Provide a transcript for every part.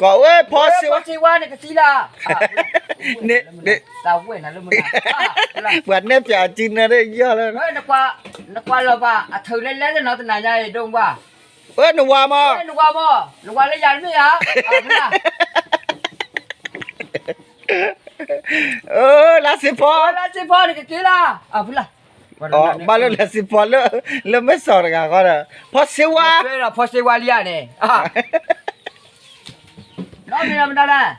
ကိးဝဲဖီစ့ဝါ, ဖီစ့ဝါန့ၣ်ကသံလၢ, န့ၣ်, တၢ်ဝဲၢ်နၤလၢမနၤ, ပှၤနဲၣ်ပၠးအစုနၢဒၣ်ယီၢ်လၢ, နကွၢ်လီၤဘၣ် အထုးလဲလဲသ့ၣ်နီၤ တနၤညါအံၤ ဒိၣ်မးဘၣ်, အၢ နဝၤမး, နဝၤမး, နဝၤလၢယၤတမ့ၢ်ဧါ, လါစ့ဖီ, လါစ့ဖီန့ၣ်ကက့ၤလၢ, ဘၣ်လၢလါစ့ဖီလၢ, လၢမဲၢ်ဆီးတဂၤဃီဒီး, ဖီစ့ဝါ, ဖီစ့ဝါလံဧါန့ၣ်, အီၣ်မ့ၤဒီးမနုၤလဲၣ်,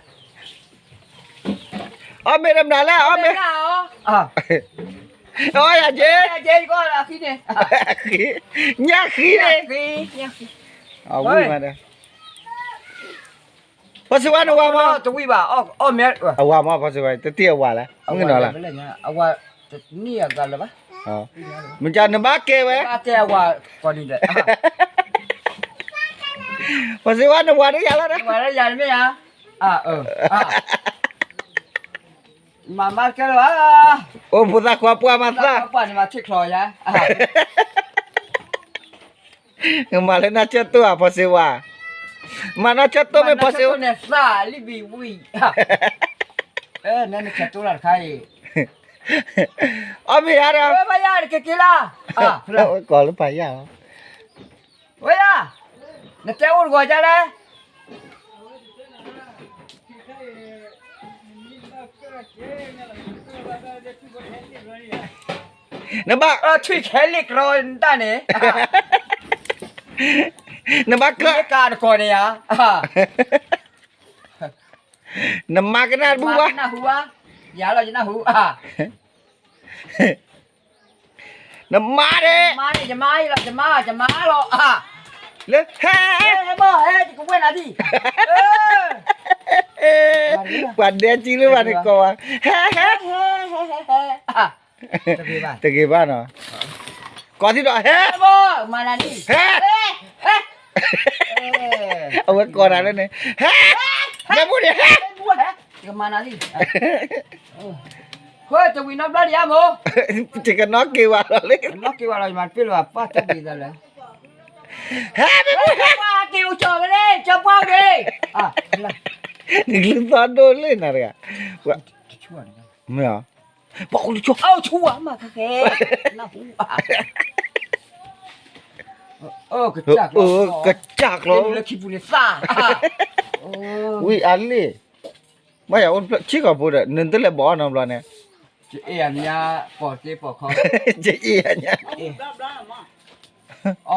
အီၣ်မ့ၤဒီးမနုၤလဲၣ်, အီၣ်မ့ၤ, အီၣ်ယၤက့ၤ, ညၣ်ဃံန့ၣ်, ဖီစ့ဝါနဝၤမး, တဝံၣ်ဘၣ်, အဝၤမး ဖီစ့ဝါ တတ့ၢ်အဝၤလဲၣ်, မုၢ်ကနီၤလဲၣ်, မ့ၢ်ကနဘၣ်ကဲဝဲ, ကဲအဝၤကိးနံၤဒီး, ဖီစ့ဝါနဝၤတယၤလီၤ, နဝၤတယၤတမ့ၢ်ဧါ, မၤမၤကဲလၢၤဘၣ်, အိၣ်ဖိသၣ်ခွါပှၢ်မၤသၣ်, ပှၢ်န့ၣ်မၤထံၣ်ချီယၤ, မၤလၢနၢ်ကၠၢၣ်တိၢ်ဧါ ဖီစ့ဝါ, မၤနၢ်ကၠၢၣ်တိၢ်မ့ၢ်ဖီစ့ဝါန့ၣ်သၣ်လံဘံဝံၣ်, နနၢ်ကၠၢၣ်တိၢ်လၢတခါအံၤ, အီၣ်မ့ၤယၤဒီး, ပယၢ်နကက့ၤလၢ, ကိးလၢပယၢ်လီၤ, ဝဲယၤ, နတဲအိၣ်တဂီၤဒ်လဲၣ် နဘၣ်, ထွံၣ်ခဲလံာ်ကရီတၢ်န့ၣ်, နဘၣ်ကၢ်, ကါတကီၢ်န့ၣ်ဧါ, နမၤကနၣ်တဘူၣ်ဘၣ်, ယၤလီၤယနၢ်ဟူ, နမၤန့ၣ်, ယမၤလီၤ, ယမၤလီၤ, လၢဟဲ, ဟဲ, ယကဝဲၢ်နၤဒံၣ်, ပှၤဒဲကံလၢဘၣ်န့ၣ်ကိးဝဲ, ဟဲ, ဟဲ, တဂ့ၤဘၣ်နီၤ, ကိးထံဒီးဟဲ, ဟဲ, အဝဲကိးတၢ်လၢန့ၣ်, ဟဲ, မ့ၢ်ဘူၣ်န့ၣ်ဟဲ, တဝံၤနီတဘျီဒံးဧါမိၢ်, တကနီၣ်က့ၤဝဲလီၤလံ, နီၣ်က့ၤဝဲလီၤ ယမၤတပ့ၢ်လၢၤဘၣ် ပှၢ်တဘံၤသးလၢ, ဟဲ, က့ၤအိၣ်ကၠီၣ်ဝဲန့ၣ် ကၠီပှၢ်ဝဲန့ၣ်, နကလုၢ်သီၣ်ဒိၣ်လံနၤတဂၤ, မ့ၢ်, ပှၤအိၣ်လၢကၠီ, အိၣ်ဆူၣ်ဝဲမးခဲခဲ, နၢ်ဟူ, ကစၢ်ကျီ, ကစၢ်ကျီ, လၢခံပူၤန့ၣ်သၣ်, ဝံၤအါလံ, ဘၣ်ယၤအိၣ်ဆံးခီၣ်ဖိဒီး နတလဲၤဘီၣ်အီၣ်နီတဘျီန့ၣ်, ယအ့ၣ်အညါ, ပိာ်တ့ပိာ်ခီ, ယအ့ၣ်အညါ, အီၣ်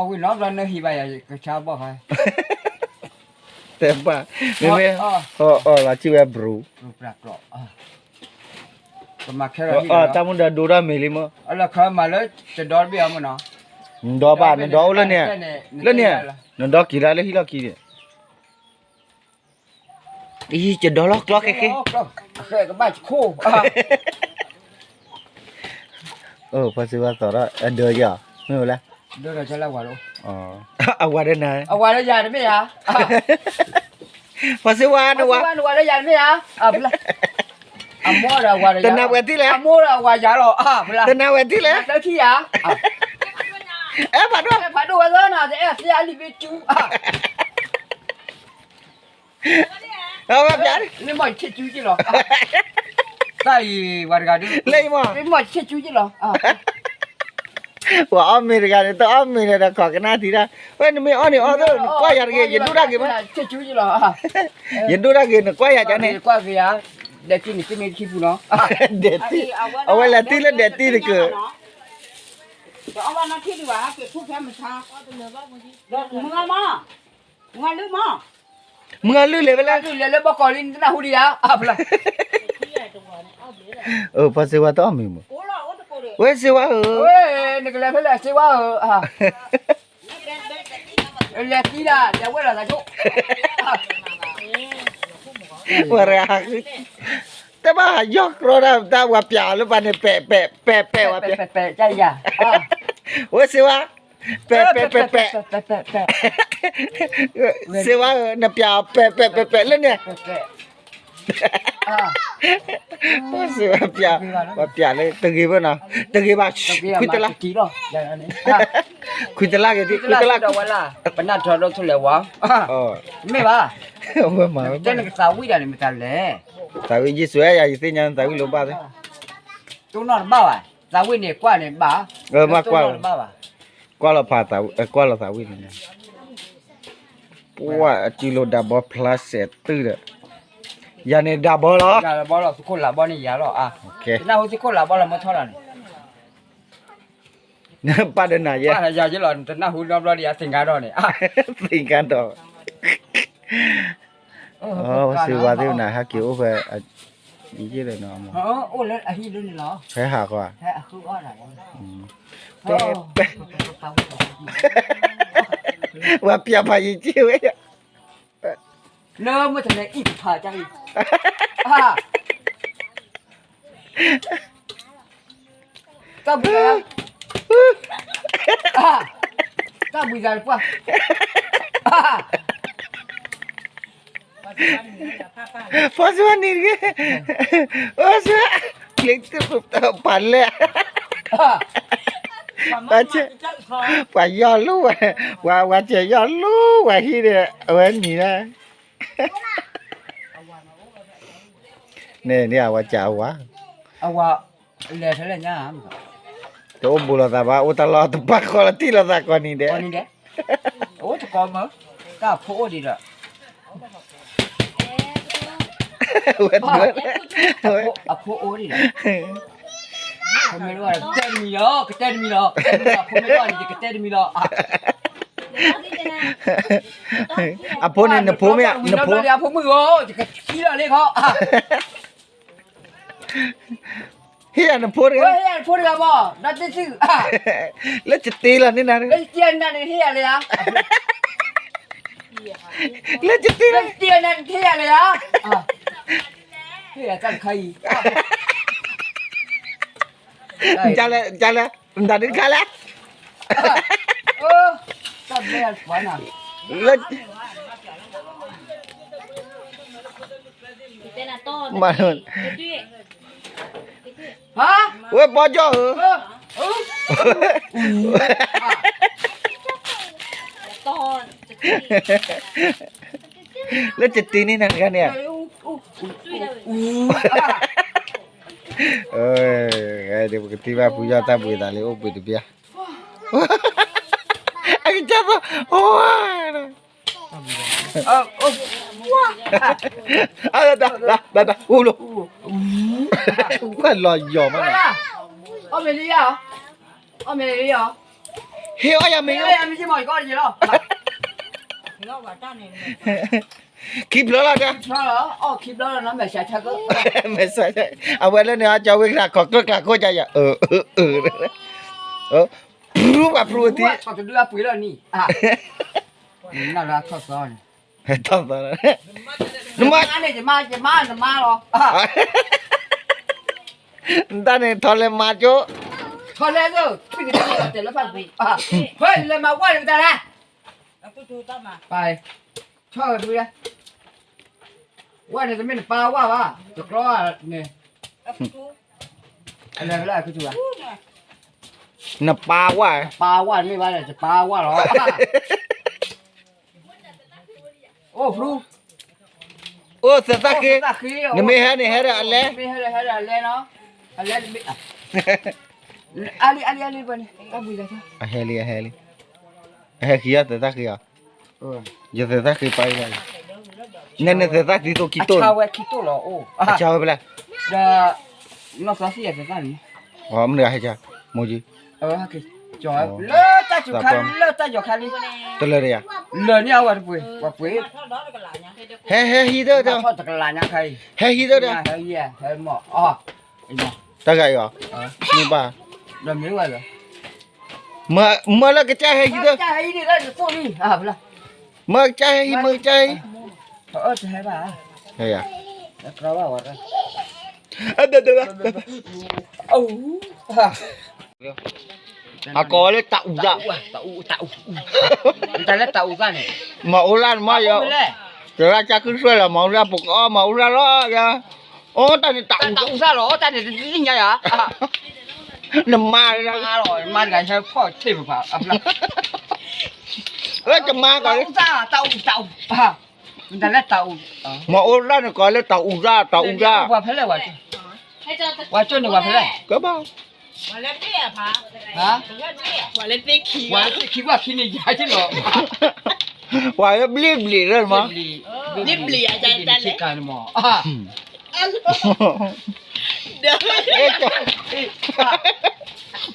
ဝံၤနီတဘျီနဟံးဘၣ်ယၤကဆါဘီၣ်ခါ, တဲဘၣ်, မ့မ့ၢ်, အီၣ်လီၤဆံးဝဲဘြူၤ, တၢ်မုၢ်ဒီးဒိထီၣ်မ့ၤလံမ့ၢ်, နဒီဘၣ် နဒီအိၣ်လၢန့ၣ်, လၢန့ၣ်, နဒီက့ၤဒၣ်လၢဟံၣ်လီၢ်ခံန့ၣ် အံၤ ကဒီလီၤကျီခဲခဲ, ကဘၣ်ခိၣ်, ဖီစ့ဝါသီၣ်ထီၣ်အဒၢယၤ, မ့ၢ်ဝဲလဲၣ်, အဝၤဒီးနၤ, အဝၤဒီးယၤတမ့ၢ်ဧါ, ဖီစ့ဝါနဝၤ, နဝၤဒီးယၤတမ့ၢ်ဧါ, အမိၢ်ဒီးအဝၤဒီးယၤ, တနၤဝဲထံၣ်လဲၣ်, အမိၢ်ဒီးအဝၤယၤလီၤ, တနၤဝဲထံၣ်လဲၣ်, တထံၣ်ဧါ, အဲဖးဒိၣ်, ဖးဒိၣ်ဝဲသၢနၤ တအဲၣ်သ့အလံာ်ဘ့ၣ်ကၠူ အဝဲပျး, လၢမ့ၢ်ယဆ့ၣ်ကၠူက့လီၤ, တၢ်အံၤဝဲတဂၤဒုး, လၢအံၤမ့ၢ်, လၢမ့ၢ်ယဆ့ၣ်ကၠူက့လီၤ, ပှၤအီၣ်မ့ၤတဂၤန့ၣ် တအီၣ်မ့ၤန့ၣ်ဒီးခိးကနၣ်ထံတၢ်, ဝဲနမ့ၢ်အီၣ်န့ၣ်အီၣ်သိး နကွၢ်ယၤတဂ့ၤ ယဒိၣ်တၢ်ဂ့ၤမး, ယဒိၣ်တၢ်ဂ့ၤ နကွၢ်ယၤကန့ၣ်, ဒဲးတံၢ်န့ၣ် တမ့ၢ်တခံပူၤနီၤ, ဒဲးတံၢ်, အဝဲလဲၤတံၢ်လၢဒဲးတံၢ်တကၢၢ် မုၢ်ဂၤလုၢ်လဲၤဝဲလဲၣ်, လုၢ်လဲၤလၢဘီကီးလံ နတနၢ်ဟူဒံးဧါ, ဖီစ့ဝါတအီၣ်မ့ၤမး, ဝဲစ့ဝါဧၢ, နကလဲၤဖဲလဲၣ်စ့ဝါဧၢ, လဲၤသံဒၣ် လဲၤဝဲလီၤသးဆိ, ဝဲရၤ, တဘၣ်ယီၢ်ကြီတၢ် တၢ်ဝဲပျးအီၤလၢပှၤန့ၣ် ပဲာ်ပဲာ်ပဲာ်ပဲာ်ဝဲပျး, ပဲာ်ပဲာ်ပဲာ်ပဲာ်, ဝဲစ့ဝါ, ပဲာ်ပဲာ်ပဲာ်ပဲာ်, စ့ဝါဧၢ နပျးအီၤပဲာ်ပဲာ်ပဲာ်ပဲာ်လၢန့ၣ်, စ့ဝါပျး, ပျးလၢတဂ့ၤဘၣ်နီၤ, တဂ့ၤဘၣ်, ခွံတလါ, ခွံတလါဂ့ၤဒ်, ခွံတလါ, ပနၢ်ထီၣ်ဒိၣ်ထူၣ်လဲၤဝါ, မ့ၢ်ဘၣ် ဝဲမၤဝဲဘၣ်, တဲနကသးဝံၣ်ဒၣ်န့ၣ်မတၤလဲၣ်, သးဝံၣ်ယ့ၣ်စွဲယၤ ယသ့ၣ်ညါသးဝံၣ်လိာ်ဘၣ်သ့, တိၢ်နီၣ်တဘၣ်ဘၣ်, သးဝံၣ်န့ၣ်ကွၢ်န့ၣ်ဘၣ်, မ့ၢ်တိၢ်နီၣ်တဘၣ်ဘၣ်, ကွၢ်လီၤဖးသးဝံၣ်, ကွၢ်လီၤသးဝံၣ်န့ၣ်, ပှၢ်အစုလိာ်ဒၣ်ဘီဖျါစဲးတုၤဒီး, ယၤန့ၣ်ဒၣ်ဘီလီၤ, ဒၣ်ဘီလီၤ သုးခိၣ်လၢဘီန့ၣ်ယၤလီၤ, တနၢ်ဟူသုးခိၣ်လၢဘီလီၤမ့ၢ်ထီၣ်လီၤန့ၣ် ပၢ်ဒီးနၤယဲ, ယၤယဲလီၤ တနၢ်ဟူနီတဘျီဒီးယၤ သင်္ကန်းဒီးန့ၣ်, သင်္ကန်းဒီး, စံးဝါသ့ၣ်နၤ ဟဲက့ၤအိၣ်ဖဲ, ယံၤလၢနီၤ, အိၣ်လၢအဟံၣ်လၢန့ၣ်လီၤ, ဖဲဟးဃီ, ဝဲပျၢ်ဖးယံၤက့ၤဝဲ, လၢမ့ၢ်တလဲၤအံၤတဖးတၢ်အံၤ, တၢ်ဘှံးသး, တၢ်ဘှံးသးတပှၢ်, ဖီစဝါနံၤတဂ့ၤ, အိၣ်စဝါ, ပျ့ၤတပာ်လဲၣ်, ပှၤယီၢ်လူၤဝဲ, ဝဲစဲးယီၢ်လူၤဝဲဟံၣ်ဒီး အဝဲနံၤလၢ, န့ၣ်န့ၣ် အဝဲစဲးအဝၤ အဝၤ, လဲၤထဲလဲၣ်ညါ, တအိၣ်ဘူးလိာ်သးဘၣ် အိၣ်တၢ်လီၢ်တပာ်ဃီလီၤတံၢ်လိာ်သးကိးနံၤဒဲး, အိၣ်တကိးမၢ, တၢ်အဖိအိၣ်ဒံးဒီး, ဝဲ, အဖိအိၣ်ဒံးဒီး, ကတဲတမံၤလီၤ ကတဲတမံၤလီၤ ကတဲတမံၤလီၤ, အဖိန့ၣ်နဖိမ့ၢ်, နဖိ, အဖိမုၣ်ဧၢ, ယကထံၣ်လီၤလံခီ ဟ့ၣ်ယၤနဖိတဂၤ, ဟ့ၣ်ယၤနဖိတဂၤမး ဒီးတစု, လၢယတ့လီၤန့ၣ်နၤ, လၢယတ့နၤန့ၣ်ဟ့ၣ်ယၤလံဧါ, လၢယတ့လီၤ, လၢယတ့နၤန့ၣ်ဟ့ၣ်ယၤလံဧါ, ဟ့ၣ်ယၤတၢ်တခါအံၤ, ကလဲၣ်, ကလဲၣ်, မတၤဒုးခါလဲၣ်, တၢ်ဘဲပှၤနၤ လၢ မၤ, ဝဲပီကၠီဧၢ, လၢတတ့န့ၢ်နၤတဂၤန့ၣ်, ပကထံၣ်ဘၣ်ပူၤယီၢ်တၢ်ဘှံးသးလံ အိၣ်ဘှံးတဘျီ, အကစၢ်သီ, ဝါ, အ, ဒၣ်ဒၣ်ဒၣ်ဒၣ် အိၣ်လီၤ, လီၤယီၤမး, အီၣ်မ့ၤလံယၤ, အီၣ်မ့ၤလံယၤ, ဟ့ၣ်အီၣ်ယၤမ့ၤ, ဟ့ၣ်အီၣ်ယၤမ့ၤယမီၢ်ယကီၢ်တယဲလီၤ, ခံဖျၢၣ်လီၤ, ခံဖျၢၣ်လီၤ, အီၣ်ခံဖျၢၣ်လီၤနီၤ မဲာ်ဆှးဆၢက, မဲာ်ဆှးဆၢ, အဝဲလၢန့ၣ် အကၠီဝ့ၢ်ကထါ ခိးကျၢၢ်ကျးခိၣ်ကယၤ, ဖရူဝဲဖရူဝဲသံ, တဒုအပှ့ၤလီၤနံၤ, နထီၣ်သီန့ၣ်, ထီၣ်သီ, နမါန့ၣ် ယမါ ယမါ နမါလီၤ, နတၢ်န့ၣ် ထီၣ်လဲၤမၤကၠိ, ထီၣ်လဲၤသိး ထွံၣ်ကတၢၢ်တဲာ်လၢဖၣ်ပူၤ, ဖဲလဲၤမၤဝဲန့ၣ်တၢ်လဲၣ်, ပၢ်, ဆီၣ်ဝဲဒၣ်, ဝဲန့ၣ်တမ့ၢ်နပၢ်ဝဲဘၣ်, တကျီန့ၣ်, အလဲၤဖဲလဲၣ်, နပၢ်ဝဲ, ပၢ်ဝဲတမ့ၢ်ဘၣ်ဒီး ယပၢ်ဝဲလီၤ, အိၣ်ဖရူ, အိၣ်သဲးသၣ်ဃ့, နမ့ၢ်ဟဲန့ၣ် ဟဲဒီးအလဲ, မ့ၢ်ဟဲဒီး ဟဲဒီးအလဲနီၤ, အလဲတမ့ၢ်, အါလံ အါလံ အါလံ ပှၤန့ၣ် တၢ်ဘှံးသး, အဟဲလံ အဟဲလံ, အဟဲဃံအီၣ်သဲးသၣ်ဃ့အီၤ, ယသဲးသၣ်ဃ့ပၢ်အံၤလီၤ, နဲန့ၣ်သဲးသၣ်သံသိခံတိၢ်, အဆါဝဲခံတိၢ်လီၤအိၣ်, အဆါဝဲဖဲလဲၣ်, ဒီး, နီၢ်သီသံအသဲးသၣ်န့ၣ်, မ့ၢ်တဂၤဟဲဆါ, မိၢ်ကံ, လၢတၢ်စူၤခါ လၢတၢ်ယီၤခါလံ, တလၢာ်တယၤ, လၢာ်န့ၢ်အဝဲတပှ့ၤ, ပှ့ၤ, ဟဲဟဲဟံးသၢဒီး, ဟဲဟံးသၢဒီး, တၢ်ဂၤအံၤအီၤ, မ့ၢ်ဘၣ်, မၢလၢကစၢ်ဟဲဟံးသၢ, မၢကစၢ်ဟဲဟံး မၢကစၢ်ဟဲဟံး, အကိးဝဲလၢတၢ်အူသၣ်, တၢ်လၢတၢ်အူသၣ်န့ၣ်, မၤအူသၣ်န့ၣ်မးယီၤ, တရၣ်ကၢ်ခုၣ်ရွှဲလီၤ မၤအူသၣ် ပကအီၣ်မၤအူသၣ်လီၤ, အီၣ်တၢ်န့ၣ်တၢ်အူသၣ်လီၤ အီၣ်တၢ်န့ၣ်တသ့ၣ်ညါယၤ, နမါလီၤ, မါတဂၤဟဲဖီၣ်ထံၣ်ပပှၤ, တမါကီး, တၢ်အူသၣ် တၢ်အူ တၢ်အူ, မ့ၢ်တၢ်လၢတၢ်အူ, မ့ၢ်အိၣ်လၢန့ၣ်ကိးလၢတၢ်အူရၣ် တၢ်အူရၣ်, ပှၤဖဲလဲၣ်, ပှၤကၠိန့ၣ်ပှၤဖဲလဲၣ်, ကဘၣ်, ပှၤလၢသ့ၣ်ခံဘၣ်ခံန့ၣ်ယၤက့လီၤ, ပှၤလၢဘျ့ဘျ့လၢမး, ဘျ့ဘျ့ယၤတၢ်န့ၣ်မး,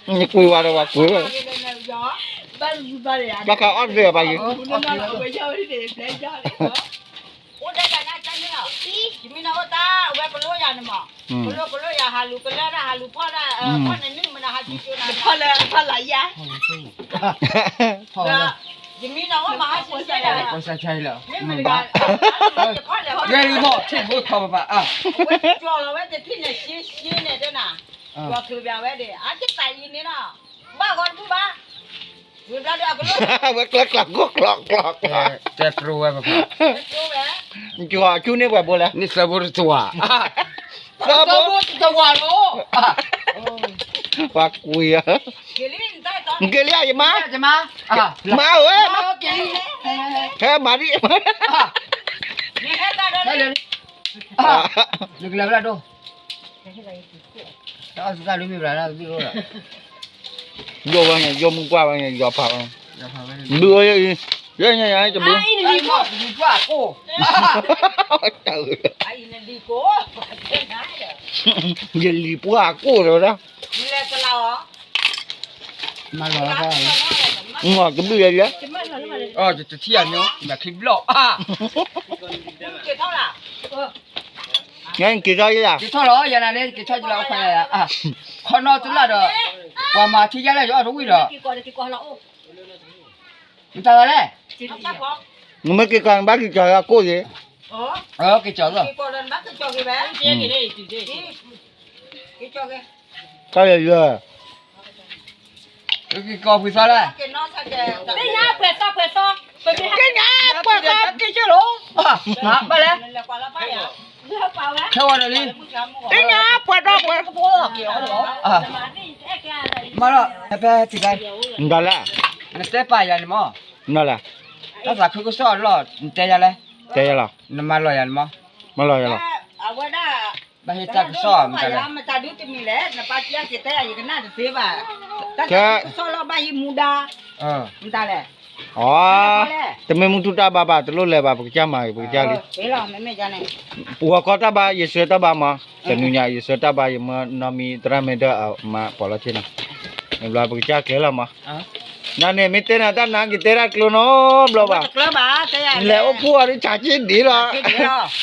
ကွၢ်ဝဲဒီးပှၤကွၢ်ဝဲ, ဘၣ်ဃးအီၣ်ဒၢးဘၣ်ယံၤ, အိၣ်ဒၣ်ယၤန့ၣ်တၢ်န့ၣ်လီၤ, ယမ့ၢ်နအိၣ်တၢ်ဝဲကလိယၤန့ၣ်မး, ကလိကလိယၤ ဟးလူၤကလၢဒၣ် ဟးလူၤဖီၣ်ဒၣ်, ဖီၣ်န့ၣ်နုၢ်မနၤဟးက့ၤကၠိနၤ, ဖီၣ်လၢဖီၣ်လၢယၤ, ယမ့ၢ်နအိၣ်မၤဟးဆံဆဲလီၤ, မ့ၢ်မတၤ, ယဲလံမီၢ် ထံၣ်ဘိထီၣ်ပပၢ်, ဝဲကၠီလီၤဝဲတထံၣ်န့ၣ် ရှဲရှဲန့ၣ်တဲနၤ, ကၠီချုးပၠးဝဲဒၣ် အတသးအံၤန့ၣ်လီၤ, ဘၣ်ဂီၤတဘူၣ်ဘၣ် ဝဲကျဲကျီၢ်ကျီၢ်ကျီၢ်ကျီၢ်, တဲပြိဝဲပပၢ်, ကၠီအဆူန့ၢ်ပှဲၤဘိလဲၣ်, န့ၣ်သၢဘိတတဝၤ, သၢဘိတတဝၤလီၤ, ပှၤကွံာ်ဧါ, နက့ၤလံဧါ ယမါ, မါဧၢ, ဟဲမၤဒံး, နကလဲၤဝဲဒၣ်ဒိၣ် တၢ်အီၣ်ဆူၣ်တၢ်ဒုးမ့ၢ်ဘျးဒၣ်ဘုၣ်အိၣ်ဒီး, ယိၣ်ဝဲန့ၣ် ယိၣ်မုၢ်ကွၢ်ဝဲန့ၣ် ယီၤဖးဝဲ, ဘုၣ်အိၣ်ယဲအံၤ, ယဲညါညါတဘုၣ်, ယလံၤပှၢ်ကိၣ်လီၤဝဲဒၣ်, တဘုၣ်ယဲယဲ, တထံၣ်ယၤမ့ၢ် မၤချံဘျီၣ်, က့ၤထီၣ်လီၤ, က့ၤထီၣ်ယလီၤ, ခီနီတလၢ်ဒီး, ပှၤမၤထံယါလၢယအီၣ်တဝံၣ်ဒီး, နတၢ်ဂၤလဲၣ်, နမ့ၢ်က့ၤကီး နဘၣ်က့ၤကီးအကိၣ်က့ၤ, က့ၤကီးလီၤ, တၢ်ယဲယဲ, က့ၤကီးက့ၤသီလဲၣ်, သ့ၣ်ညါပှဲၤသီပှဲၤသီ, သ့ၣ်ညါပှဲၤသီက့ၤက့ၤလီၤ, ဘၣ်လဲၣ်, ခဲဝဲဒီးလံ, သ့ၣ်ညါပှဲၤဒီးပှဲၤ, မၤလီၤ, ဖဲတံၤဘၣ်, နတဲပာ်ယၤန့ၣ်မး, နလၢ, တၢ်သးခုကစီၣ်အလီၢ် နတဲယၤလဲၣ်, တဲယၤလီၤ, နမၤလီၤယၤန့ၣ်မး, မၤလီၤယၤလီၤ, ဘၣ်ဟ့ၣ်တၢ်ကစီၣ်မတၤလဲၣ်, မတၤဒုတမံၤလဲၣ် နပၢ်ကဲက့ၤတဲယၤ ယကနၣ်တသ့ဘၣ်, တၢ်သးခုကစီၣ်လီၤဘၣ်ဟံးမူဒါ, မတၤလဲၣ်, အီ, တမ့ၢ်မုၢ်ထူၣ်တၢ်ဘါဘၣ် တလိၣ်လဲၤဘၣ် ပကစၢ်မၤဂ့ၤ ပကစၢ်လံ, ပှၤကီၢ်တၢ်ဘါ ယဆှၢတၢ်ဘါမး, တနံၤညါ ယဆှၢတၢ်ဘါ ယမၢနီၢ်မံသရၣ်မဲဒီးအမါပိာ်လီၤထံနီၤ, မ့ၢ်ဘျီပကစၢ်ကျဲၤလီၤမး, နန့ၣ် မ့ၢ်တဲနၤတၢ်နါ က့ၤတဲတၢ်ကျိနီတဘျီဘၣ်, လဲၤအိၣ်ဖှိၣ်အီၤဒ်ဆးက့ဒ်လီၤ,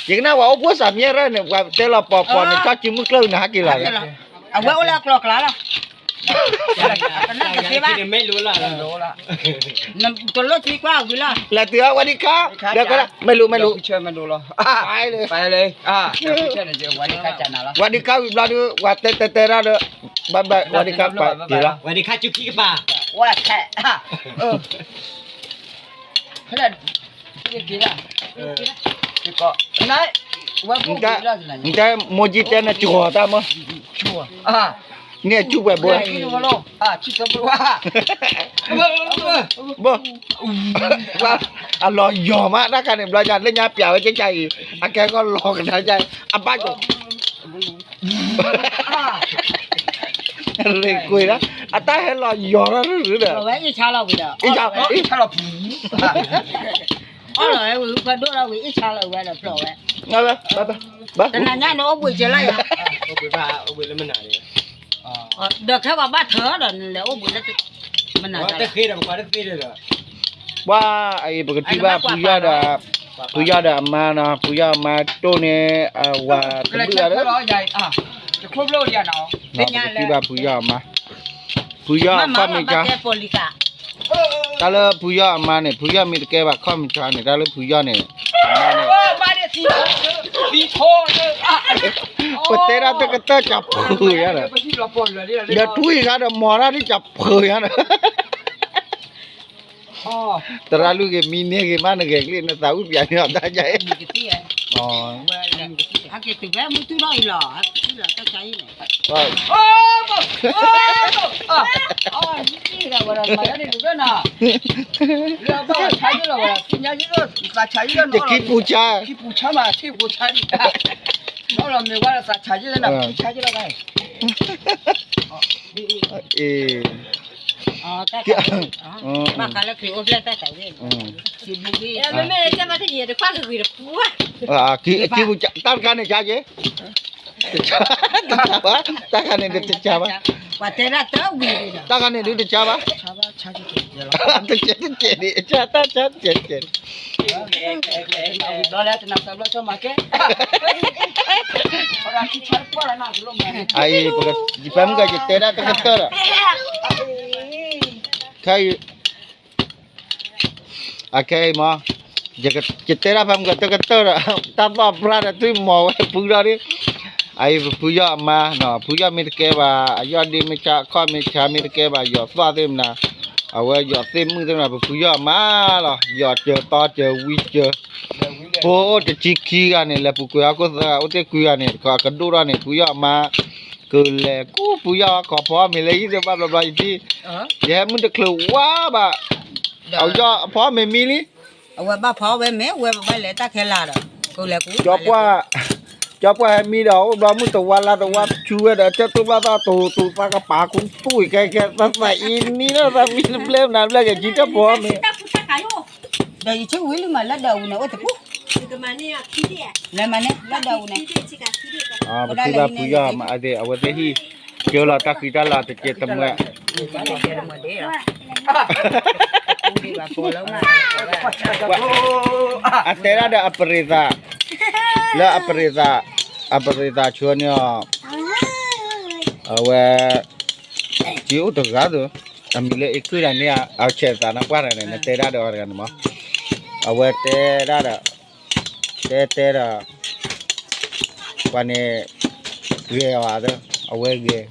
ယကနၣ်ဝဲအိၣ်ဖှိၣ်စးမံရၢ်န့ၣ် ပှၤတဲလီၤပီၤပီၤန့ၣ် ကၠီစုမုၢ်ကျၢၢ်နဟးက့ၤလီၤ, အဝဲအိၣ်လၢအကျိၤအကျဲလီၤ, တလိၣ်သံကွၢ်ဝံၤလီၤ, လဲၤတုၤအဝဲဒံခါ, မဲာ်လူၤ မဲာ်လူၤ, ဝဲဒံခါဝံၤဘျီဒုး ပှၤတဲတဲတဲဒၣ်ဒီး, ဘၣ်ဘၣ် ဝဲဒံခါပာ်က့ၤလီၤ, ဝဲဒံခါက့ၤခံကပၤ, ဝဲဒံခါ, နတဲမိၢ်ကၠံတဲနၤ ကၠီၤတၢ်မၢ, န့ၣ်အစူၢ်ပှဲၤဘိ, အလီၤယီၤမး တၢ်ခါန့ၣ် ဘျီညါ လၢညါပျးဝဲကၠၢ်ကၠၢ်အံၤ အကဲကီၢ်လီၤကဒါကၠၢ်အံၤ အဘၣ်ကီး ရ့ၣ်ကွံာ်လီၤ အတၢ်ဟဲလီၤယီၤထီၣ်ရူၤရူၤဒီး ဝဲအ့ၣ်ဆါလီၤဝံၤဒီး အ့ၣ်ဆါလီၤ အီၣ်လီၤဝဲဝံၤဖဲဒိၣ်လီၤဝံၤအ့ၣ်ဆါလီၤဝဲဒီးဖျိးဝဲ တနၤညါန့ၣ်အိၣ်ဘှံးကဲလီၤယၤ အိၣ်ဘှံးဘၣ် အိၣ်ဘှံးလၢမနုၤန့ၣ် ဒီးခဲပှၤဘၣ်ထၢဒီးနလဲၤအိၣ်ဘှံးလၢ မနုၤ တဃ့ဒီးပှၤတသ့ဒီး ပှၤအံၤ ပကထံၣ်ဘၣ်ဖုယီၢ်ဒီး ဖုယီၢ်ဒီးအမါနီၤ ဖုယီၢ်အမါတိၢ်န့ၣ် အဝၤတဘျုးဂၤဒီး ပကထံၣ်ဘၣ်ဖုယီၢ်အမါ ဖုယီၢ်အခီၣ်မ့ၢ်ကၢ တၢ်လၢဖုယီၢ်အမါန့ၣ် ဖုယီၢ်မ့ၢ်တကဲဘၣ်ခီၣ်မ့ၢ်ကၢန့ၣ် တၢ်လၢဖုယီၢ်န့ၣ် ပတဲဒၣ်တကတၢၢ်ကၢ်ဖုးယါဒီး ဒီးထွံၣ်ခါဒီးမီၤတၢ်ဒ်ကၢ်ဖုးယါဒီး သရၣ်လွံၢ်ဂ့ၤ မံန့ၢ်ဂ့ၤ မးနဂဲၤကျိၣ် နသးဝံၣ်ပျးန့ၢ်အီၤတၢ်ယါအံၤ အဝဲ ဟဲက့ၤတုၤဖဲမုၢ်တူၢ်ထီၣ်အံၤလီၤ, ဟဲက့ၤလီၤတၢ်ဆါအံၤန့ၣ်, တကံပူၤဆါ, အ့ ဘၣ်ဃးလၢခရံာ်အိၣ်ဖျဲၣ်တၢ်သးဝံၣ်, မ့မ့ၢ်တၢ်မၤတယံၤတခွါကဂ့ၤတပူၤ, တၢ်တခါန့ၣ်ကက့ၤ, တၢ်တခါန့ၣ်ဒုးတကးဘၣ်, ပှၤတဲဒၣ်တဝံၤ, တၢ်တခါန့ၣ်ဒုးတကးဘၣ်, တကဲးတကဲးန့ၣ် တၢ်တကဲးတကဲး, အံၤ ပမုၢ်ကယတဲဒၣ်တကတၢၢ်ဒီး, ခဲအံၤ အခဲအံၤမး, ယတဲဒၣ်ဖဲမုၢ်ကတကတၢၢ်ဒီး, တၢ်သီၣ်ပြၢ်ဒီး သုမီၤဝဲဖုထီၣ်ဒ်, အအံၤ ပဖုယီၢ်အမါ, ဖုယီၢ်မ့ၢ်တကဲဘၣ်, အယီၢ်ဒ့မ့ၢ်ဆါ အခီၣ်မ့ၢ်ဆါ မ့ၢ်တကဲဘၣ် ယီၤသီၣ်သ့ၣ်မနၤ, အဝဲယီၤသ့ၣ်မုၣ်သ့ၣ်မနၤ ပဖုယီၢ်အမါလီၤ, ယီၤစၢၤသီစၢၤဝံစၢၤ, ဖိအိၣ်တဆံခံဂၤန့ၣ် လဲၤပူၤကွံာ်ဟီၣ်ခိၣ်သၢဂၤ အိၣ်တ့ၢ်ခွံဂၤန့ၣ် ကဒိၣ်ထီၣ်န့ၣ် ဖုယီၢ်အမါ ကလဲၤကူဖုယီၢ် ကိးဖီမ့ၤလၢဟံၣ်သ့ၣ်ဘၣ်ဘျီဘျီယထံၣ်, ယဟဲမုၢ်တချုးဝါဘၣ်, အယီၢ်အဖီမ့ၤမံလံ, အဝဲဘၣ်ဖီဝဲမ့ၤ ဝဲပဘၣ်လဲၤတၢ်ခဲလၢာ်ဒီး, ကလဲၤကူ, ကၠီပှၢ်ဟဲမံဒီး အိၣ်ဘျီမုၢ်တဝါလါတဝါဆူဝဲဒီး ကၢၢ်တိၢ်ဘျီသးတိၤတိၤသးကပာ်ခူသူၣ်အံၤ ကဲကဲသးသးအံၤနံၤလၢသးမံတဘျဲမနုၤဘျဲ ကဲကံတၢ်ဖီမ့ၤ ဒီးယဆိကမိၣ်လၢမၤလၢဒၢးအူန့ၣ် အိၣ်တပူၤ, လဲၤမၤန့ၢ်လၢဒၢးအူန့ၣ်, ပထံၣ်ဘၣ်ဖုယီၢ်မး အဝဲသ့ၣ်ဟံၣ်, ကၢလီၤတၢ်ဃံတၢ်လၤတကဲးတမှဲ, အတဲဒၣ်ဒီးအပရံသး, လၢအပရံသး, အပရံသးဆိန့ၣ်အီၤ, အဝဲ က့အိၣ်တဂၤသိး, အမံၤလၢအ့ၣ်ခုၣ်တၢ်န့ၣ် အဆဲးသးနၢ်ပှၢ်တဂၤန့ၣ် နတဲဒၣ်ဒီးအီၤတဂၤန့ၣ်မး, အဝဲတဲဒၣ်ဒီး, တဲတဲဒီး, ပှၤန့ၣ်, ဂဲၤအီၤသၢ, အဝဲဂဲၤ,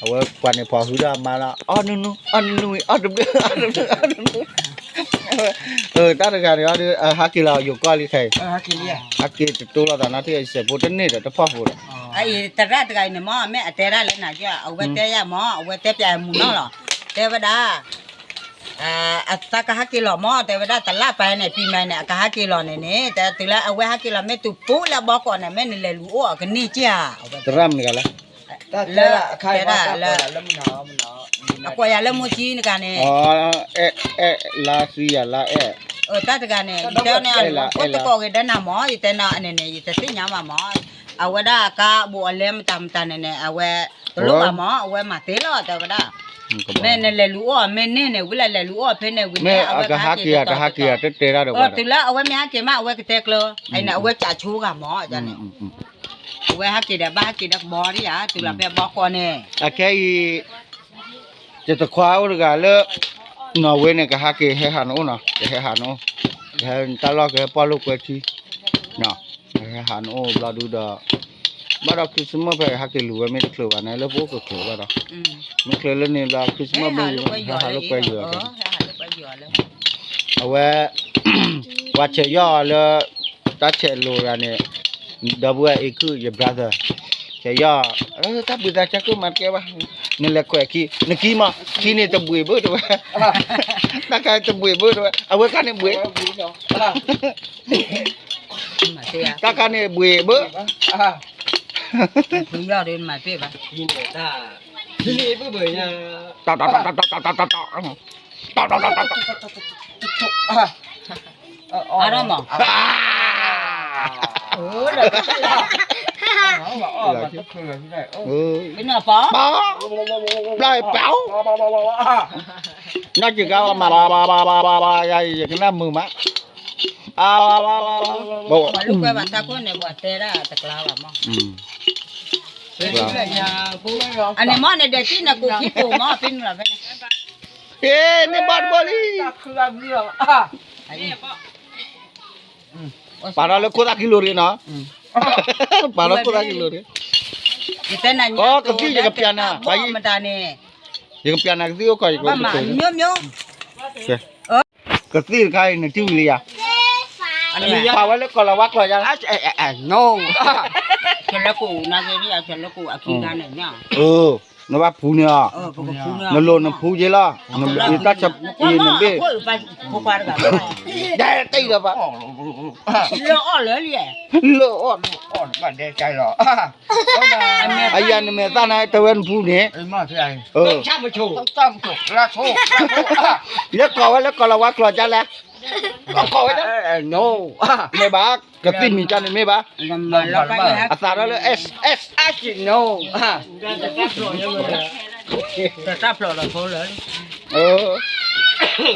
အဝဲပှၤန့ၣ်ဖီၣ်ဟုဒီးအမါလီၤ အီၣ်နူနူ အီၣ်နူနူ အီၣ်တဘျုး အီၣ်တဘျုး တၢ်တဂၤန့ၣ် ဟးက့ၤလီၤယိၤကီၢ်လံခဲအံၤ, ဟးက့ၤတတိလိာ်သးနီတထံၣ် ယစဲးဖိတန့ၢ်ဒီးတဖီၣ်ဖိဒီး, အအံၤသရၣ်တဂၤအံၤန့ၣ်မး မ့ၢ်အတဲဒၣ်လၢနၤကၢ် အဝဲတဲယၤမး အဝဲတဲပျးမုာ်နီၢ်လီၤ, တဲဝဲဒၣ် အသးကဟးက့ၤလီၤမး တဲဝဲဒၣ် တလါပၤန့ၣ် ပံၤမၤန့ၣ် အကဟးက့ၤလီၤန့ၣ်န့ၣ် တဲတုၤလၢအဝဲဟးက့ၤလီၤ မ့ၢ်တုၤပူၤလၢအဘီကီးန့ၣ် မ့ၢ်နလဲၤလူၤအိၣ်အကန့ၢ်ကၢ်ဧါ, သရၣ်မတၤတဂၤလဲၣ်, လၢ, တဲဒၣ်လၢ, အကွၢ်ယၤလၢမိၢ်ကၠံတဂၤန့ၣ်, အဲၣ်, အဲၣ်, လါသံယၤလါအဲၣ်, တၢ်တဂၤန့ၣ် ယတဲန့ၣ် အိၣ်တကိးဂ့ၤဒဲးနၤမး ယတဲနၤန့ၣ်န့ၣ် ယတသ့ၣ်ညါဘၣ်မး, အဝဲဒၣ်အကါဘိးအလဲမတၤမတၤန့ၣ်န့ၣ် အဝဲ, တလိၣ်ဘၣ်မး အဝဲမၤသ့လီၤ တဲဝဲဒၣ် မ့ၢ်နလဲၤလူၤအိၣ်အမ့ၢ်န့ၢ်န့ၣ် ဝံၤလၢလဲၤလူၤအိၣ်ဖဲန့ၣ်ဝံၤန့ၣ် အဝဲကဟးက့ၤတတီၤတတီၤ, တုၤလၢအဝဲမ့ၢ်ဟးက့ၤမး အဝဲကတဲကျၢၤ, အန့ၣ် အဝဲကးဆိဂၤမးန့ၣ်, အဝဲဟးက့ၤဒီးဘၣ်ဟးက့ၤဒီးကဘီဒံဧါ တုၤလီၤဖဲဘီကီးန့ၣ်, အခဲအံၤ, ယတခွါအိၣ်တဂၤလၢ, နီၢ်ဝ့န့ၣ် ကဟးက့ၤဟဲဟးနအိၣ်နီၤ ကဟဲဟးနအိၣ်, ကဟဲတၢ်လီၢ်ကဟဲပီၣ်လိာ်ကွဲထံ ဟဲဟးနအိၣ်ဘျီဒုဒီး, ဘၣ်ဒီး Christmas ဖဲဟးက့ၤလူၤဝဲမ့ၢ်တချုးဘၣ်န့ၣ် လၢပအိၣ်ကချုးဘၣ်ဒီး, မ့ၢ်ချုးလၢန့ၣ်ဘျီ Christmas မ့ၢ်ဟးလိာ်ကွဲယွၤ, အဝဲ, ပှၤဆဲးယီၢ်လၢ, တၢ်ဆဲးလိာ်တဂၤန့ၣ်, ဒီပုၢ်ဝဲၢ်အ့ၣ်ခုၣ် ယ brother, ဆဲးယီၢ်, တၢ်ဘှံးသးစၢ်ကိၣ်မၤတကဲဘၣ်, နလဲၤခွဲးခံ, နခံမး, ခံန့ၣ်တဘှံးဘၣ်တဲဝဲ, တၢ်ခါတဘှံးဘၣ်တဲဝဲ, အဝဲခါန့ၣ်ဘှံး တၢ်ခါန့ၣ်ဘှံးဘၣ်, တၢ်တၢ်တၢ်တၢ်တၢ်တၢ်တၢ်တၢ်, အါထီၣ်မး, ပပီ, ပပီ, နီၢ်က့ၤကါမး, ယကနၣ်မုာ်မး, ပှၤလိာ်ကွဲဘၣ်တၢ်ခိၣ်န့ၣ် ပှၤတဲဒၣ်တကျါဘၣ်မး, အန့ၣ်မးန့ၣ်ဒီး တံၢ်နကိးခံကိးမး ဖဲန့ၣ်လီၤဖဲန့ၣ်, ဟ့ၣ်န့ၢ်ဘၣ်တဘိလံ ပာ်ထီၣ်လၢခိၣ်သၣ်ခံလိၤတဂ့ၤနီၤ, ပာ်ထီၣ်ခိၣ်သၣ်ခံလိၤတဂ့ၤ, ကသံၣ်ယကပျးနၤ, မတၤန့ၣ်, ယကပျးနၤကသံၣ်အိၣ်ကီး ယကပျးနၤ, ကသံၣ်တခါအံၤ နထံၣ်ဝံၤလံယၤ, ပာ်ဝဲလၢကီၢ်လၤဝါကျိာ်ယါ, နီၣ်, ဆဲးလၢကိၣ်နာ်က့, ဆဲးလၢကိၣ်အခံဂၤန့ၣ်, နဘၣ်ဖူန့ၢ်အီၤ, နလိၣ်နဖူက့လီၤ, ယတၢ်ဆၢအံၤနဘ့ၣ်, တၢ်တၢ်ဒီးဘၣ်, လၢအီၣ်လၢလံ, လၢအီၣ်, အယၤနမဲာ်သၣ်န့ၣ် တဲဝဲနဖူန့ၣ်, လၢကိးဝဲလၢကီၢ်လၤဝါကျိာ်ဒ်လဲၣ်, မ့ၢ်ဘၣ်, ကသံၣ်မံၤကန့ၣ်မ့ၢ်ဘၣ်, အသးထီၣ်လၢ S S S နီၣ်,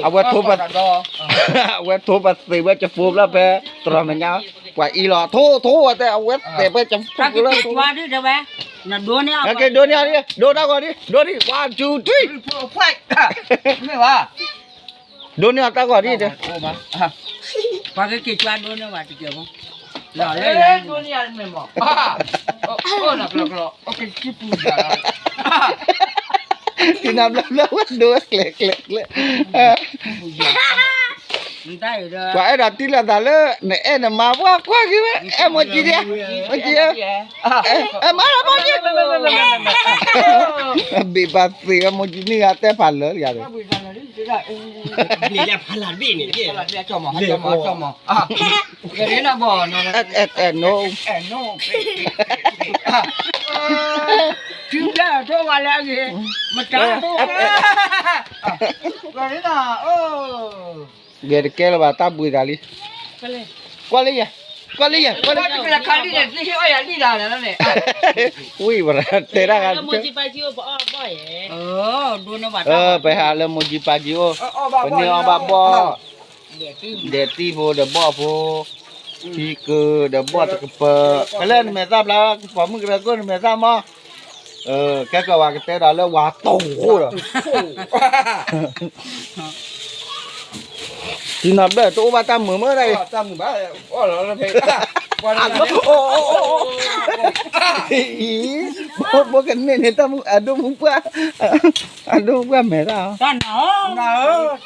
အဝဲထိပ, အဝဲထိပသ့ၣ်ဝဲကဖိဘျီဖဲ, တရီၤမဲာ်ညါ, ပှၤအံၤလီၤ, ထိထိဝဲတဲ အဝဲသ့ၣ်ဖဲကဖိလၢ, ကဲဒိန့ၢ်အီၤဒ်, ဒိတၢ်ဂီၤဒ်, ဒိဒ်, one two three, ဒိန့ၢ်အီၤတၢ်ဂီၤဒ်, ပှၤကက့ၤကွၢ်ဒိန့ၢ်ဝဲတကဲးဖိ, လီၤလၢ, တံနၤဘျီဘျီဝဲဒိဝဲကျဲးကျဲးကျဲး, ပှၤအဲၣ်ဒိးတံၢ်လိာ်သးလၢ နအဲၣ်နမါပှၢ်ကွၢ်က့ၤဝဲ အဲၣ်မိၢ်ကံဒံး, မိၢ်ကံ, မါလီၤမိၢ်ကံ, ဘ့ၣ်ဘၣ်သ့ၣ်ဝဲမိၢ်ကံန့ၣ်ဂၤတဲဖးလၢာ်ယၤဒီး, ဘၣ်, ဂဲၤတကဲလၢၤဘၣ် တၢ်ဘှံးသးလံ, ကွၢ်လၢယၤ, ကွၢ်လၢယၤ, ကွၢ်လၢယၤ, ဝံၤဝဲတဲဒၣ်ဂၤ, ပဟးလၢမိၢ်ကံပၢ်ကံအိၣ်, ပန့ၢ်အီၣ်ဘၣ်ဘီၣ်, ဒဲးတံၢ်ဖိဒီးဘီၣ်ဖိ, ထံကၢၤဒီးဘီၣ်တကပၤ, ဖဲလၢနမဲာ်သၣ်ဘျါ, ကပီၤမုၣ်ကရၢခိၣ်နမဲာ်သၣ်မး, ကဲကီးဝဲကတဲဒီးလၢဝၤတိၢ်ဃိဒီး ထံနီၤဘျၢၣ်တအိၣ်ဘၣ်တၢ်မုာ်မ့ၢ်ဒၣ်အံၤ, အံၤ, ဘိကန့ၢ်န့ၣ်တၢ်မုာ် အဒိၣ်မူပှၢ်, အဒိၣ်မူပှၢ်မဲာ်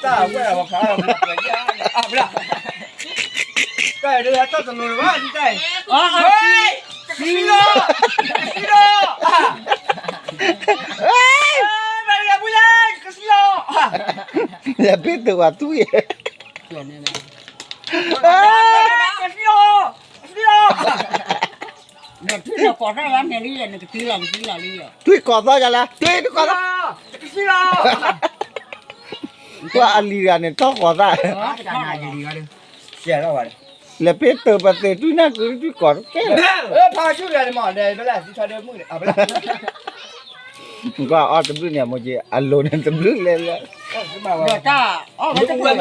တၢ်, တၢ်တလိၤဘၣ်, ကသံလီၤ, ကသံလီၤ, လၢဖ့တဝၤတူၢ်ယဲ, ကသံလီၤ, ကသံလီၤ, ထွံၣ်ကီၤသီၣ်ယၤလဲၣ်, ထွံၣ်တကီၤသီၣ်, ကွၢ်အလံၤတဂၤန့ၣ် ထီၣ်ကီၤသၣ်, လဲၤဖ့တၢၢ်ပသ့ၣ် ထွံၣ်နၢ်ကုထွံၣ်ကီၤတကဲလၢ, ကွၢ်အီၣ်တဘျုးန့ၣ် မိၢ်က့ အလိၤန့ၣ်တဘျုးလဲၤလၢ, တဘျုးအါထီၣ်လၢ,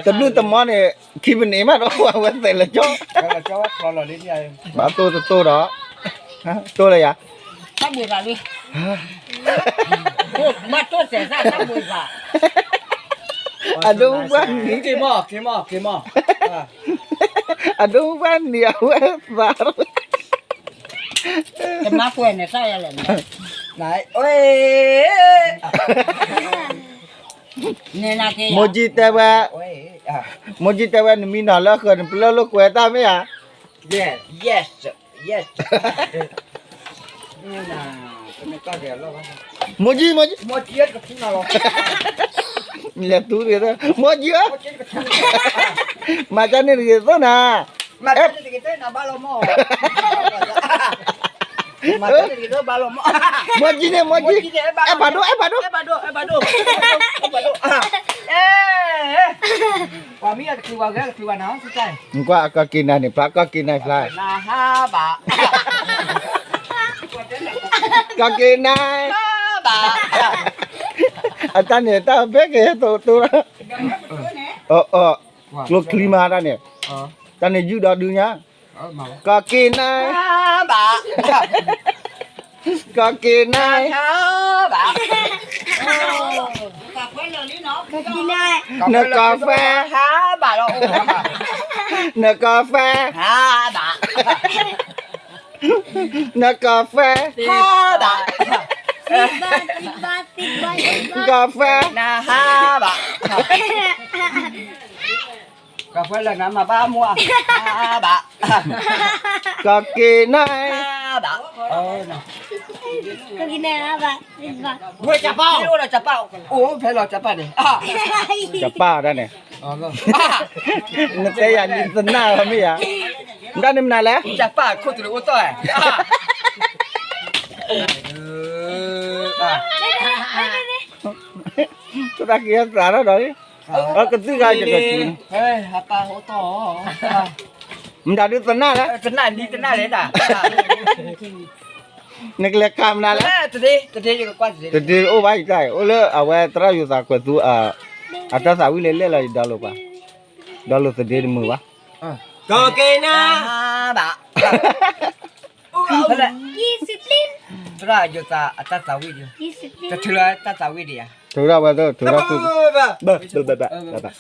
တဘျုးတမီန့ၣ် ခံပနံးမးဒီး အဝဲသဲးလၢကၠီ, ဘၣ်တိၢ်တတိၢ်ဒီး, တိၢ်လၢယၤ, ဘၣ်တိၢ်, အဒိၣ်ဘၣ်နံၤ, အဒိၣ်ဘၣ်နံၤအဝဲသး, မိၢ်ကံတဲဝဲ, မိၢ်ကံတဲဝဲနမံနီၤလၢဃၢၤန့ၣ် ပလၢလိာ်ကွဲတၢ်မ့ၢ်ဧါ, မိၢ်ကံ, မိၢ်ကံ, လဲၤတူၢ်တဂ့ၤ, မိၢ်ကံဧၢ, မၤကန့ၣ်တဂ့ၤသိၣ်နၤ, မိၢ်ကံန့ၣ် မိၢ်ကံ, အဲၣ်ဖးဒိၣ် အဲၣ်ဖးဒိၣ်, ကွၢ်ကီၢ်က့ၤနၤန့ၣ် ဖျါကီၢ်က့ၤနၤဖျါ, ကီၢ်က့ၤနၤ, အတၢ်န့ၣ် တၢ်ဖဲကဟဲတိတိလီၤ, ကျိချံမးတၢ်န့ၣ်, တၢ်န့ၣ်ယုၢ်ဒီးဒုညါ, ကီၢ်က့ၤနၤ, ကီၢ်က့ၤနၤ, နကီၢ်ဖဲ, နကီၢ်ဖဲ, နကီၢ်ဖဲ, ကီၢ်ဖဲ နဟါဘၣ်, ကီၢ်ဖဲလၢနမၤဘၣ်မူအါဘၣ်, ကီၢ်က့ၤနၤဘၣ်, ဝဲကပၢ်အိၣ်ဒီးကပၢ်, အိၣ်ဖဲလီၤကပၢ်န့ၣ်, ကပၢ်ဒၣ်န့ၣ်, နတဲယၤလံသနၢ်လီၤမ့ၢ်ယၤ, ဒၣ်န့ၣ်မနုၤလဲၣ်, ကပၢ်ခိၣ်တရံးအိၣ်တီၢ်, တၢ်က့ၤသးထီၣ်ဒီးလံ, အကသံၣ်ဂၤယကဆူ, ဟဲပၢ်အိၣ်တီၢ်, မတၤဒုသနၢ်လဲၣ်, သနၢ်လံသနၢ်လဲၣ်တၢ်, နကလဲၤခးမနုၤလဲၣ်, တဒ့အိၣ်ဘၣ်ယတၢ်, အိၣ်လၢအဝဲသရၣ်ယိၤသးကွဲးသူ အတၢ်သးဝံၣ်လဲၤလဲၣ်လီၤ ယ download ဘၣ်, download သဒ့တမုာ်ဘၣ်, ကီၢ်က့ၤနၤဘၣ်, သရၣ်ယိၤသး အတၢ်သးဝံၣ်ဒံး, တထုးလီၤတၢ်သးဝံၣ်ဒံးဧါ, ထုးထီၣ်ဝဲသ့ၣ် ထုးထီၣ်သု, ဘၣ်ဘၣ်ဘၣ်ဘၣ်ဘၣ်,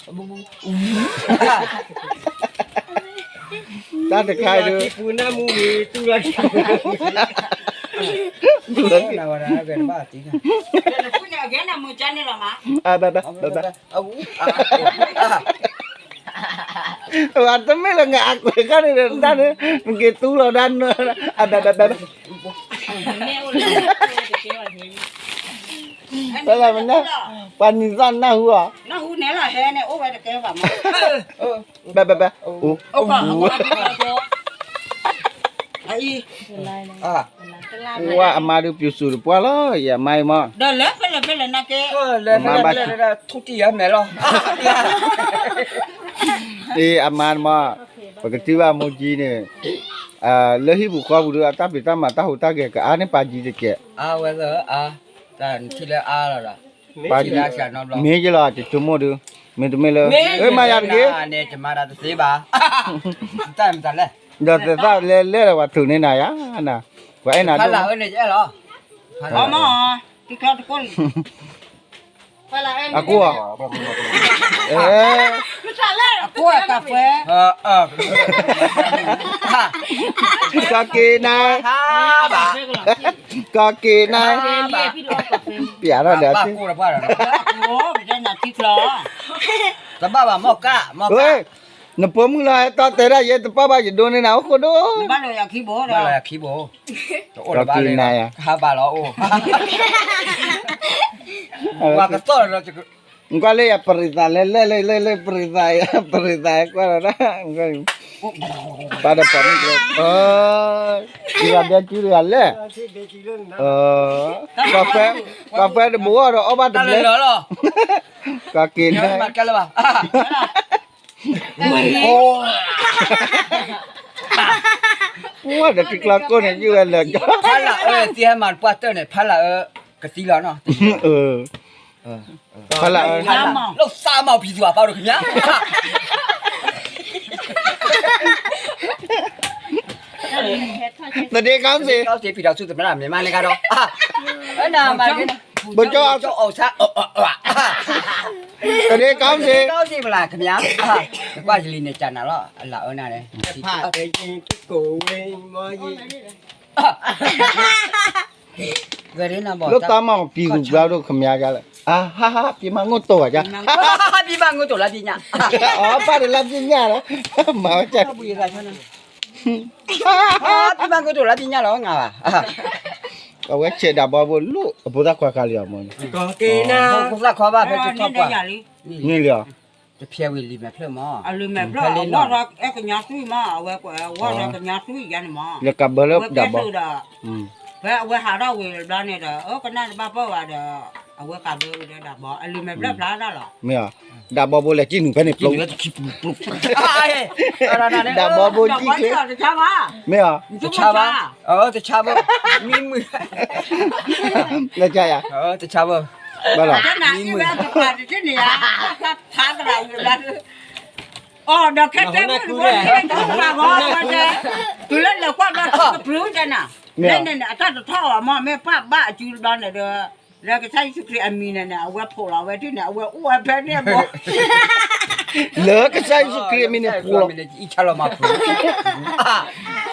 တၢ်တခါအံၤဒုး, ပူနၢ်မူဝံၤတူၢ်လီၤ, ဘၣ်ဘၣ်ဘၣ်ဘၣ်, အတမ့ၢ်လၢနအကွဲးခါန့ၣ်ဒီး တၢ်န့ၣ် နက့ၤတူၢ်လီၤဒၣ်န, အဘဲဘဲဘဲဘဲ, ပှၤနံၤသၣ်နၢ်ဟူဧါ, ဘဲဘဲဘဲ, အိၣ်, ဝဲအမါဒုးပျူၤစူၤတပှၢ်လီၤ ယမါအံၤမး, ဒီးလၢဖဲလဲၣ်ဖဲလဲၣ်နကဲ, အမါဘၣ်, ထူတံၢ်ယမဲာ်လီၤ, အ့ အမါမး, ပကထံၣ်ဘၣ်မိၢ်ကၠံန့ၣ်, လၢဟံၣ်ပူၤဃီပူၤဒီး အတၢ်ဖံးတၢ်မၤတၢ်ဟူးတၢ်ဂဲၤကအါန့ၢ်ပၢ်ကၠံတကဲး, အဝဲလၢအါ, တၢ်နထံၣ်လၢအါလီၤဒီး, ပၢ်ကၠံ, မ့ၢ်ယလီၤ တဆိကမိၣ်ဒုး, မ့တမ့ၢ်လၢ, မ့ၢ်ယၤတဂ့ၤ, န့ၣ်ယမၤတၢ်တသ့ဘၣ်, တၢ်မတၤလဲၣ်, ဒီးသ့ၣ်သၣ်လဲၤလဲၤဒီးပှၤထုးန့ၢ်နၤယၤ, ပှၤအဲၣ်နၤဒိၣ်, ဖးလၢ်အၢန့ၣ်ယအဲၣ်လီၤ, အကိၢ်, အကိၢ်ကၢ်ပွဲ, ကီၢ်က့ၤနၤ, ကီၢ်က့ၤနၤ, ပျးထီၣ်ဒီး, တဘၣ်ဘၣ်မီၢ်ကၢ်, နဖိမုၣ်လီၤ ဟဲတီတဲဒၣ်ယဲတပၢ်ဘၣ် ယဒိးန့ၢ်နၤအိၣ်ဃိဒိၣ်, ဘၣ်လီၤယၤခံဘိ, ဘၣ်လီၤယၤခံဘိ, တအိၣ်လၢၤဘၣ်လၢ, ဟးဘၣ်လီၤအိၣ်, ပှၤကသီၣ်လီၤ, နကွၢ်လၢယပရံးသး လဲၤလဲၤလဲၤလဲၤလဲၤ ပရံးသး, ပရံးသးကွၢ်လီၤဒၣ်, ပၢ်ဒီးပှၤမုၣ်က, ယဘၣ်ဘဲကုတဂၤလဲၣ်, ကီၢ်ပဲ, ကီၢ်ပဲတဘိအီၤဒီးအီၣ်ဘၣ်တဘျဲ, ကီၢ်က့ၤနၤ, ပှၤဒီးခံကျီကိၢ်န့ၣ် ယုၢ်ဝဲလၢာ်ကီ, ဖးလၢ်အၢသ့ဟဲမၤတပှၢ်တၢၢ်န့ၣ် ဖးလၢ်အၢကသံလီၤနီၤ, ဖးလၢ်အၢ, လီၤသးမၤဖံးသူၣ်အပၢ်ဒီးကညါ သဒ့ကီစ့, ကီစ့ ပြည်ထောင်စုသမ္မတ မြန်မာနိုင်ငံတော်, အဲနာမၤက့, ဗိုလ်ချုပ်အောင်ဆန်း, သဒ့ကီစ့, သဒ့ကီစ့မလားခင်ဗျာ, နကွၢ်ယလံန့ၣ် ကနၤလီၤ အလၢအၢနၤန့ၣ်, လၢတၢ်မၤပံၤသူၣ်ပျါဒိၣ်ခင်ဗျာ, ပြည်မငို့တော်ပါဗျာ, ပြည်မငို့တော်လၢပညါ, အပၢ်တလၢပညါလီၤ, မၤဝဲက ပြည်မငို့တော်လၢပညါလီၤ ငါဘၣ်, အဝဲဆဲးဒၣ်ဘီဘိလိၣ် အဖိသၣ်ခွါခါလံအီၤမ့ၢ်, ဖိသၣ်ခွါဘၣ်ဖဲတထီၣ်ပှၢ်, န့ၣ်လံအီၤ, တဖျဲးဝံၤလံမဲာ်ဖျၢၣ်မး, အဝဲကွဲး ဝီၢ်ဒီးကညီသွံၣ်မး အဝဲကွဲး ဝီၢ်ဒီးကညီသွံၣ်ယါန့ၣ်မး, လၢကဘၢလၢဒၣ်ဘီ, ဖဲအဝဲဟးထီၣ်ဝံၤတဘျီန့ၣ်ဒီး အကနၣ်တဘၣ်ပၢၢ်ဘၣ်ဒီး အဝဲကးဘၢဝံၤဒီးဒၣ်ဘီ အလံၤမဲာ်ဖျၢၣ်ဖျါဒၣ်လီၤ, မ့ၢ်, ဒၣ်ဘီဘိလဲၤကံၣ်နုာ်ဖဲန့ၣ်ပျိ, ဒၣ်ဘီဘိကံၣ်, မ့ၢ်, တဆါဘၣ်, တဆါဘၣ်, မံမုၢ်, တဆါဘၣ်, မံမုၢ် အီၤဒီးခဲတဲမုၢ်တဘျီ တုၤလၢလဲၤကွၢ်ဘျီ ကပြုၢ်တဲနၤ, လၢန့ၣ်န့ၣ် အတၢ်တထီၣ်အီၤမး မ့ၢ်ပၢ်ဘၣ်အစုတဘျီန့ၣ်ဒီး လၢကစၢ်ယ့ၣ်ၡူးခရံာ်အမံၤန့ၣ်န့ၣ် အဝဲဖိးလီၤဝဲဒၣ်န့ၣ် အဝဲအိၣ်ဝဲဖဲန့ၣ်ဘီ, လၢကစၢ်ယ့ၣ်ၡူးခရံာ်အမံၤန့ၣ်ဖိးလီၤ, အံၣ်ဆါလီၤမၤဖိး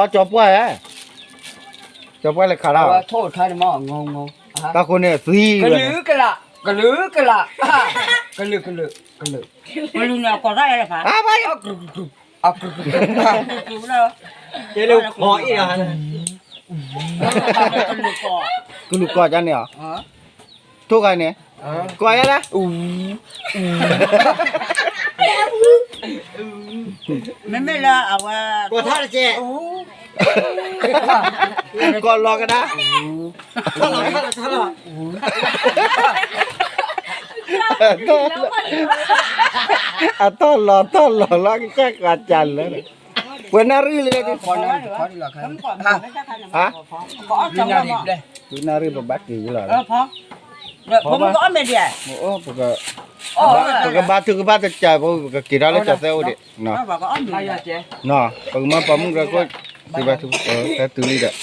ကၠီပှၢ်ဧါ, ကၠီပှၢ်လဲၤခးတၢ်, တၢ်ဃိန့ၣ်သံဝဲ, ကလုာ်ကလး, ကလုာ်ကလး, ကလုာ် ကလုာ် ကလုာ် ကလုာ်န့ၣ် အကိးတၢ်လဲၣ်ဖး အါဘၣ် အကလုာ် ကလုာ် ကလုာ် ကလုာ် ကလုာ် ကလုာ် ကလုာ်ကိးကန့ၣ်အီၤ ထိၣ်ခါန့ၣ် ကိးယါလၢ မ့မ့ၢ်လၢအဝဲ ကိးထီၣ်တကဲ ကိးလီၤကဒါ အထီၣ်လီၤထီၣ်လီၤလီၤ ကစၢ်ကၤကၢ်လၢ ပှဲၤနၣ်ရံၣ်လံ ဟါ နၣ်ရံၣ်ပဘၣ်က့ၤလီၤ ပကဘါထုကဘၣ်တစဲးဖိ ပကက့ၤထီၣ်လၢကၠီၤသဲအိၣ်ဒံး ပကမၢပှၤမုၣ်ကရၢခိၣ် သုဘါထု ဖဲတုၤလံဒီး နီၢ်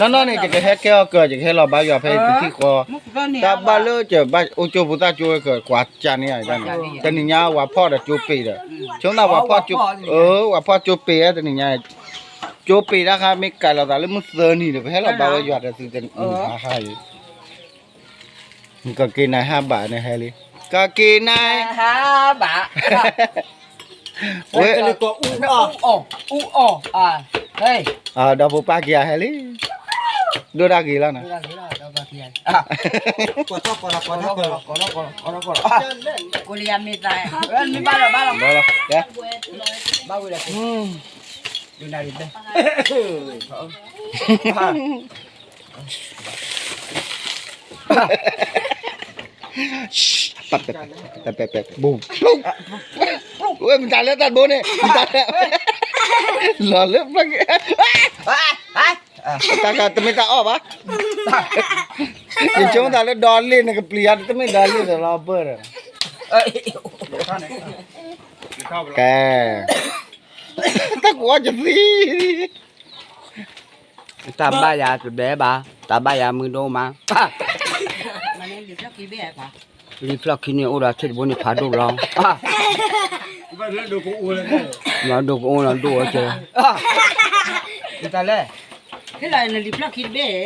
နီၢ်န့ၣ် ယကဟဲကဲအီၤကၢၤ ယကဟဲလီၤဘါယွၤဖဲယတထံၣ်ဃီ တၢ်ဘၣ်လၢယဘၣ်အိၣ်ကၠိဖိသၣ်ကၠိဝဲကၢၤ ကွၢ်ကၢ်န့ၣ် တနံၤညါဝၤဖီၣ်ဒီးကၠိပ့ၤဒီး ဆိသးဝၤဖီၣ်ကၠိ ဝၤဖီၣ်ကၠိပ့ၤတနံၤညါ ကၠိပ့ၤတၢ်ခါမ့ၢ်ကၢ်လီၤသးလၢမုၢ်သၢနံၤဒီး ပဟဲလီၤဘါဝဲယွၤဒီးသုတနံၤ ဟါဟါလံ ကက့ၤနၤဟါဘၣ်န့ၣ်ဟဲလံ ကက့ၤနၤ ဟါဘၣ် ဝဲ အူအီၣ် အူအီၣ် အၢ ဒီးဖိပၢ်က့ၤယၤဟဲလံ ဒိၣ်ဒၣ်ဂ့ၤလီၤနီၤ ကိးလံယၤမ့ၢ်သး ဘၣ်လီၤ ဘၣ်ဝဲလၢ ဒုနၣ်ရံၣ်ဘဲ ပူၤ ပူၤ ဝဲမတၤလၢတၢ်ဘိန့ၣ် မတၤလၢ လီၤလၢ တၢ်ခါတမ့ၢ်တၢ်အီၣ်ဘၣ် ယဆိကမိၣ်သးလၢဒီလ့ၣ်န့ၣ် ကပျံၤယၤတမ့ၢ်ဒီလ့ၣ်ဒီးလီၤဘၢၣ်ဒီး ကဲ တၢ်ကူအီၣ်ကသံ တၢ်ဘၣ်ယၤတဘဲဘၣ်, တၢ်ဘၣ်ယၤမုၢ်ဒိၣ်မး, လံာ်ဖျၢၣ်ခံန့ၣ်အိၣ်ဒီးထံၣ်တဘိန့ၣ်ဖးဒိၣ်လီၤ, မ့ၢ်ဒိၣ်ကအိၣ်လီၤဒိၣ်ဝဲကဲ, တၢ်လဲၣ်, လံာ်ဖျၢၣ်ခံတဘ့ၣ်,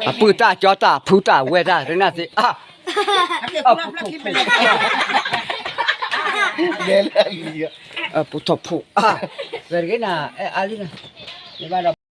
အပုၢ်တၢ်ကၠီတၢ်ဖုတၢ်ဝဲၢ်တၢ် တနၢ်သ့ၣ်, ပူထီၣ်ဖှိၣ်, ပူထီၣ်ဖှိၣ်, ဝဲတဂ့ၤနၤ, အဲၣ်အါလံနၤ, မ့ၢ်ဘၣ်ဒီး